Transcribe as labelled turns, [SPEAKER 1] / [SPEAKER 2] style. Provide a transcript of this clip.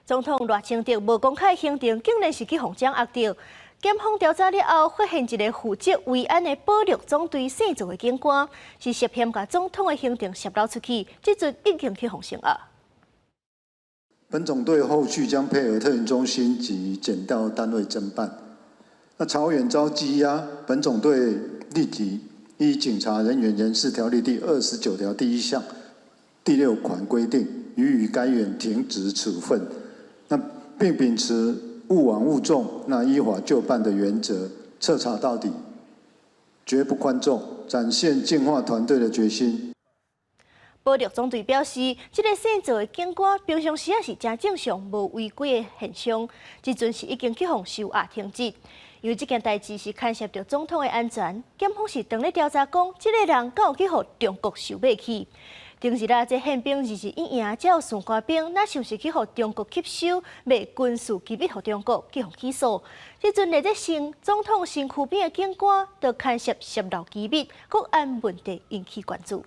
[SPEAKER 1] 總統賴清德無公開行程，竟然是去予掌握著。檢方調查了後，發現一个負責維安的保六總隊姓趙的警官，是涉嫌共總統的行程洩漏出去，這陣已經去予聲押。
[SPEAKER 2] 本總隊後續將配合特勤中心及檢調單位偵辦。那曹遠遭羈押，本總隊立即依警察人員人事條例第29條第一項第六款規定，予以該員停職處分。那並秉持勿枉勿縱、那依法就辦的原則，徹查到底，絕不寬縱，展現淨化團隊的決心。
[SPEAKER 1] 保六總隊表示，這个姓趙的警官平常時也是誠正常，無違規的現象。這陣是已經去予收押停職。因為這件代誌是牽涉著總統的安全，檢方是當咧調查講，這个人敢有去予中國收買去。頂日啊，這憲兵二二一營才有士官兵，若像是去予中國吸收賣軍事機密予中國，去予起訴。這陣佇咧身總統身軀邊的警官，就牽涉洩漏機密，國安問題引起關注。